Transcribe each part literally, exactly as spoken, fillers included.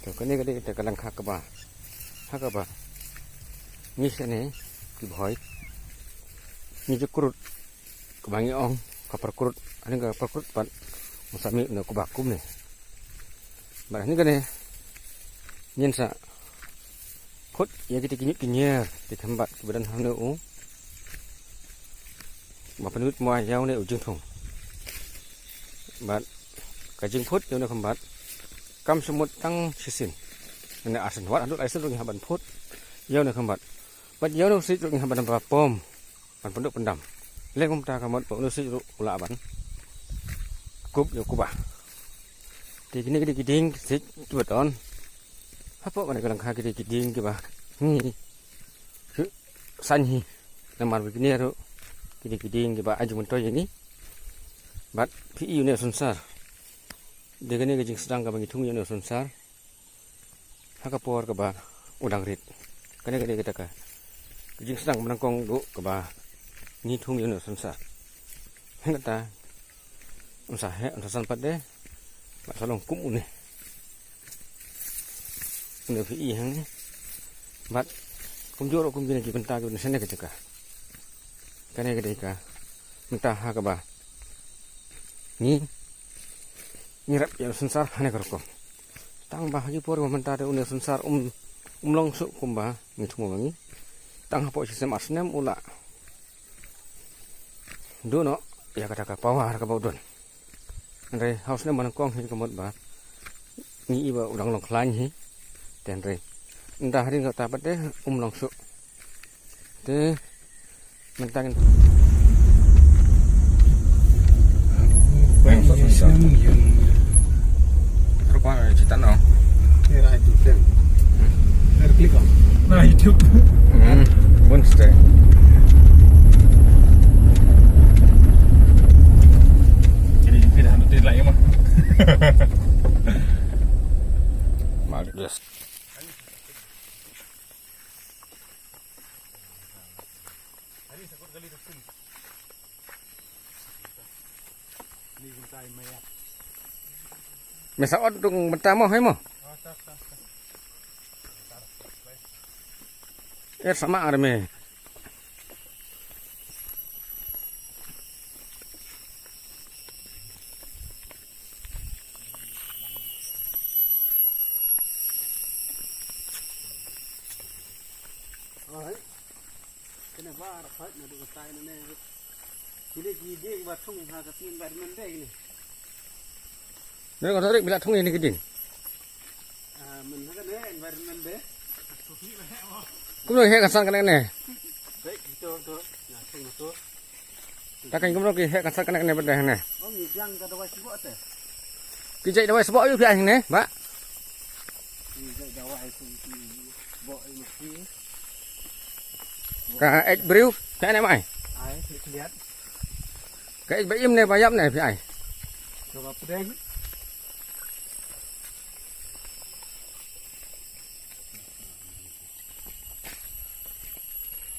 To kane ka dei kata ka lyngkha kaba, ha kaba ngi shane ki Bhoi ngi ju krut, kaba ngi ong ka perkrut, ani ka perkrut pat. Masa mi na kuba kumne. Bad ani kane ngin sa khot ïa kita ki ñiut ki ñier, ki khambad kiba don hane u, ba pynwit mo ïa une u jingthung. Bad ka jingkhot ïa une khambad kam shu mut tang shisien, ne arsien, wat haduh laisien ruh ngi hap ban phut ïa une khambad. Bad ïa une u siej ruh ngi hap ban pom, ban pynduh pyndam. Leh kumta ka mut ba une u siej ruh u lah ban kup ïa u kuba. Te kine ki dei ki dieng ki siej kiba don hapoh kane ka lyngkha, ki dei ki dieng kiba ngi saiñ hi. Namar ba kine ruh ki dei ki dieng kiba ai jingmyntoi ïa ngi. Bad phi i une u synsar, dei kane ka jingsdang kaba ngi thung ïa une u synsar ha ka por kaba u dang rit. Kane ka dei kata ka jingsdang ba nyngkong duh kaba ngi thung ïa une u synsar. Hangta un sa heh, un sa san pat de, bad sa long kum une. Une phi i hangne. Bad kumjuh ruh kum kine ki bynta kiba don shane ka jaka. Kane ka dei ka bynta ha kaba ngi, ngi rep ïa u synsar hane ka rukom. Tang ba ha ki por ba mynta te une u synsar um, um long shuh kumba ngi thmu ma ngi. Tang hapoh shi snem ar snem u la duh noh ïa kata ka power kaba u don. Hynrei ha u snem ba nyngkong hi ka mut ba ngi i ba u dang long khlaiñ hi. Te hynrei ynda hadien kata pat te um long shuh. Te mynta ngin. Rupa cerita no. Era itu kan. Era klik on. Nah, hidup. Hmm, bun stay. Jadi jepit hantu tidak lagi mah. Malik, yes. Me sa ot dung mynta mo, hei mo. Eh, sama ar me. Kine ba ra phai na du tai na ne. Kine ki dieng ba thung ha ka tin ba men de kine. Ne ko tarik bila thung ini ki dieng. Ah, men ha ka ne environment de. Kumno heh ka san kane ne. Baik, itu tu. Ya, thung tu. Ta kan kumno ki heh ka san kane kane bad ne. Oh, ngi biang ka dawai sibok te. Ki jai dawai sibok yu phi ai ne, ba. Ngi jai dawai sibok yu. Ka ej briew, ka ne mai. Ai, liat. Ka ej ba im ne ba ïap ne phi ai. Ka ba pdeng.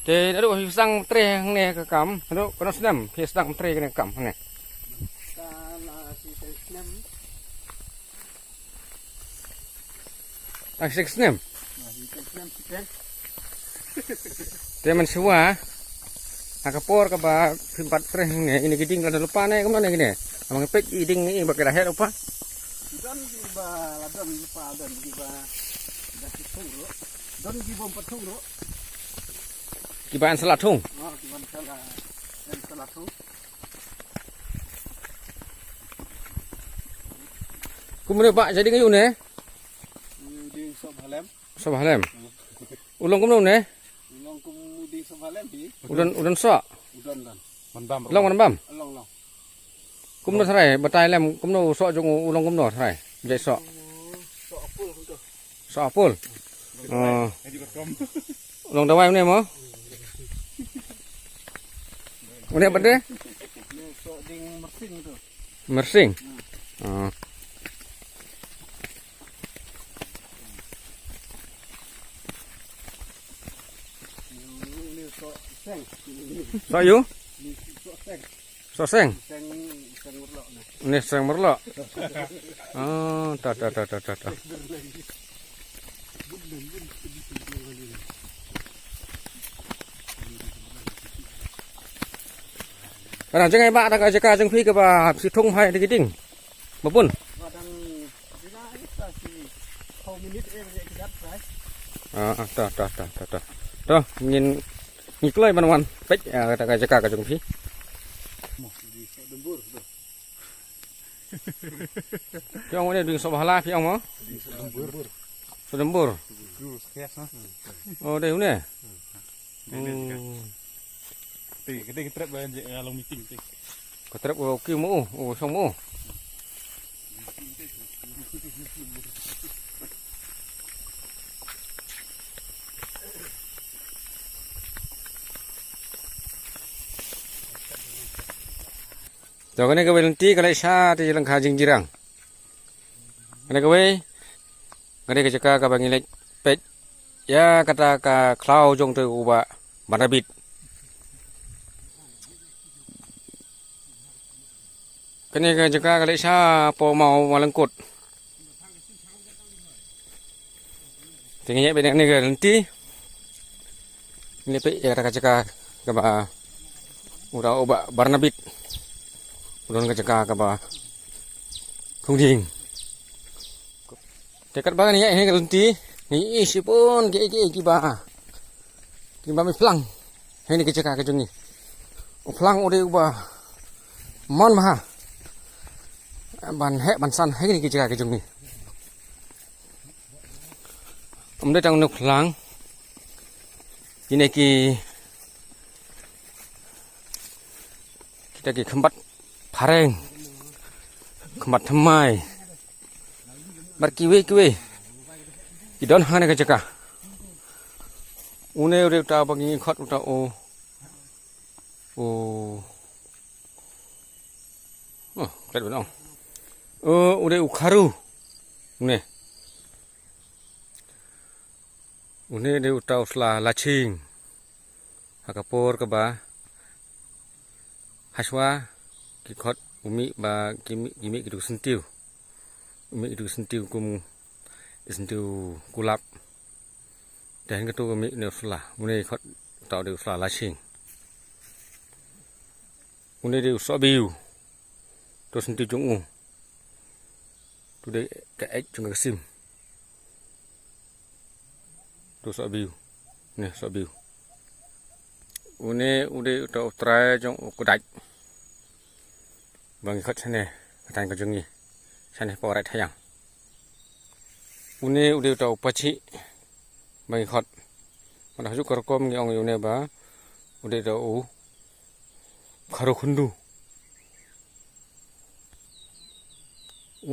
Te naduh phi sdang tre hangne ka kam, naduh kano snem phi sdang tre kane ka kam hangne. Ka la shi snem. Ah, six nem. Te man shuwa ha ka por kaba phim pat treh ne, ine ki ding la da lupa ne, kumno ne kine. Amang pek i ding i ba ka da het lupa. Don ki ba la don lupa, don ki ba da ki thung ro. Don ki bom pat thung ro. Ki ba an sala thung. Oh, ki ba an sala, an sala thung. Kumne ba jadi ngayu ne. Ding sok halem. Sop halem. U long kumno ne? U long kum u ding sop halem hi. U don, u don sok. U don don. Long man bam. Long long. Kumno tharai, batai lem kumno u sok jong u, u long kumno tharai. Jai sok. Sok apul kumto. Sok apul. Oh. U long dawai une mo? Une bade? Une sok ding mersing tu. Mersing. Oh. Sok yu? Sok seng. Ni seng merlok. Oh, ta ta ta ta ta ta. Ka dang jngai ba da ka jaka jong phi kaba phi thung phai da ki ding. Ba bun. Ah, ah, to, to, to, to, to. To, ngin, ngin kloi ban wan peit, ah, da ka jaka ka jong phi. Phi ong une ding soh bhala, phi ong mo? Soh dembur. Oh, dei une. Hmm. Te, te, te trep ba je, eh, long meeting te. Ka trep u ki mo, u song mo. To kane kawei lynti ka leit sha te lyngkha jingjyrang. Kane kawei, kane ka jaka kaba ngi leit peit ïa kata ka khlaw jong te u bah Barnabit. Kane ka jaka ka leit sha hapoh maw Malyngkut. Te ngi ïa peit kane ka lynti. Ngi peit ïa kata ka jaka kaba u da u bah Barnabit. U don ka jaka kaba khongdieng. Te katba ngi ïa kane ka lynti ngi ïohi shibun ki, ki, kiba, kiba mih phlang ha kane ka jaka ka jong ngi. U phlang u dei uba mon bha ban heh ban san ha kane ka jaka ka jong ngi. Ym dei tang une u phlang, kine ki, kita ki khymbat phareng, khymbat thymmai, bad kiwei kiwei ki don ha kane ka jaka. Une u dei uta ba ngi khot uta u, u, oh, klet ba nong. U, u dei u kharu. Une. Une dei uta u sla Laching. Ha ka por kaba hashwa ki khot u mih ba ki mih, ki mih ki duk syntiew. U mih ki duk syntiew kum ki syntiew kulap. Te hynrei kato ka mih une u sla. Une ki khot uta u dei u sla Laching. Une dei u sohbiew. To syntiew jong u. To dei ka eit jong ka sim. To sohbiew. Ne sohbiew. Une u dei uta u trai jong u kdait. Ba ngi khot shane ka thaiñ ka jong ngi. Shane hapoh Raid Thaiang. Une u dei uta u pachih ba ngi khot. Bad ha kajuh ka rukom ngi ong ïa une ba u dei uta u kharu khundu.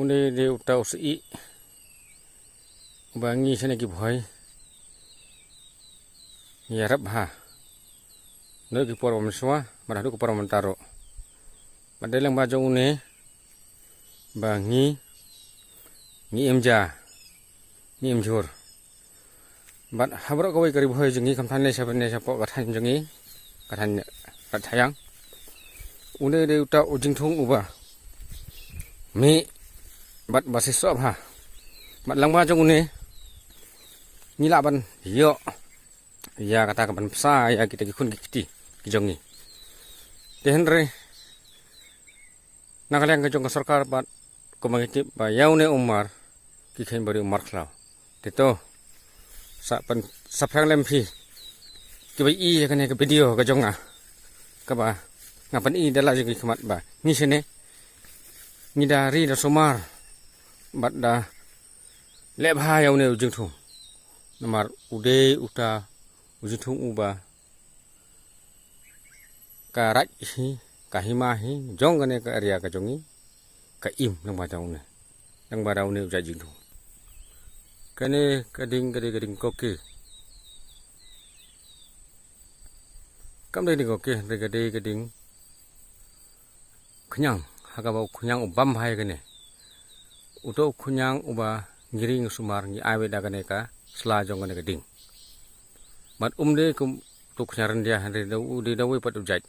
Une dei uta u syiem uba ngi shane ki Bhoi ngi ïarap ha. Naduh ki por ba mynshuwa bad haduh ki por ba mynta ruh. Bad dei lyngba jong une ba ngi, ngi im ja, ngi im jhur. Bad ha baroh kawei ka Ri Bhoi jong ngi, khamtam ne sha ne shapoh ka thaiñ jong ngi, ka thaiñ Raid Thaiang. Une dei uta u jingthung uba mih bad ba shisha bha. Bad lyngba jong une ngi lah ban ïoh ïa kata ka ban bsa ïa kita ki khun ki kti ki jong ngi. Te hynrei na ka liang ka jong ka sorkar bad kumba ngi tip ba ïa une u mar ki kheiñ ba dei u mar khlaw. Te to sa pynsaphriang lem phi kiba ïohi ïa kane ka video ka jong nga, kaba nga pyni da la jong ki khmat ba ngi shane ngi da ri da sumar bad da leh bha ïa une u jingthung. Namar u dei uta u jingthung uba ka raid hi, ka hima hi jong kane ka area ka jong ngi ka im lyngba da une, lyngba da une u jait jingthung. Kane ka ding ka dei ka ding koke. Kam dei ding koke, dei ka dei ka ding khñiang, ha kaba u khñiang u bam bha ïa kane. Uto u khñiang uba ngi ri ngi sumar ngi ai wei da kane ka sla jong kane ka ding. Bad um dei kum uto u khñiang ryndia, hynrei da u dei da wei pat u jait.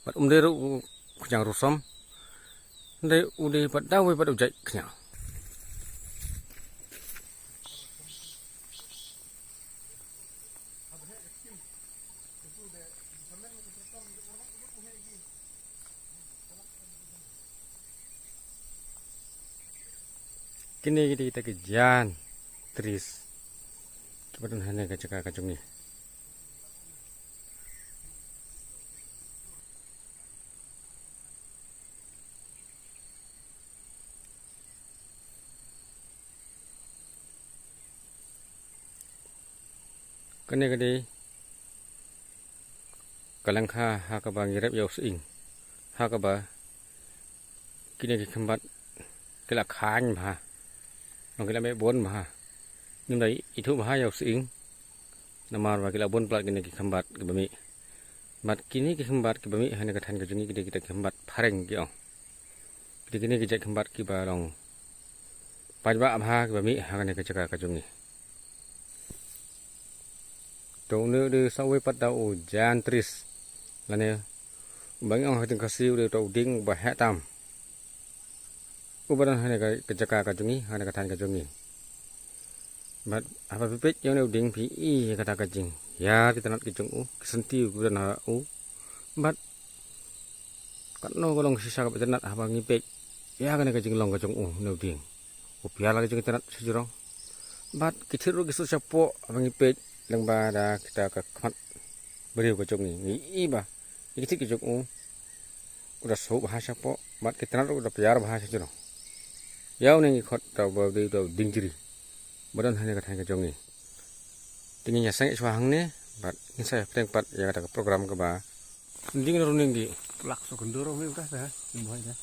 Bad um dei ruh u khñiang rusom, hynrei u dei pat da wei pat u jait khñiang. Kine ki dei kita ki giant trees kiba don hangne ka jaka ka jong ngi. Kane ka dei ka lyngkha ha kaba ngi rep ïa u sying, ha kaba kine ki khymbat ki la khang bha, nong ki la mih bun bha. Ngim da ithuh bha ïa u sying namar ba ki la bun palat kine ki khymbat kiba mih. Bad kine ki khymbat kiba mih ha kane ka thaiñ ka jong ngi ki dei kita ki khymbat phareng ki ong. Ki dei kine ki jait khymbat kiba long paidbah bha kiba mih ha kane ka jaka ka jong ngi. To une u dei sa uwei pat da u giant trees lane ba ngi ong ha ka jingkhasi u dei uta u dieng ba heh tam, uba don ha kane ka jaka ka jong ngi, ha kane ka thaiñ ka jong ngi. Bad haba phi peit ïa une u dieng phi i ïa kata ka jinghiar ki tnat ki jong u, ki senti kiba don ha u. Bad katno ka long shisha kaba itynnat haba ngi peit ïa kane ka jinglong ka jong u, une u dieng. U pia la ka jingitynnat shajrong. Bad ki thied ruh ki sut shapoh haba ngi peit lyngba da kita ka khmat briew ka jong ngi, ngi i ba ïa ki thied ki jong u u da suk bha shapoh bad ki tynnat ruh u da pia bha shajrong. Ïa une ngi khot da ba dei da u dieng jri ba don ha kane ka thaiñ ka jong ngi. Te ngin ïa sangeh shuwa hangne bad ngin sa ïa pdiang pat ïa kata ka program kaba. Ding na runing di. Plak so kendor me uta sa. Ni boy da.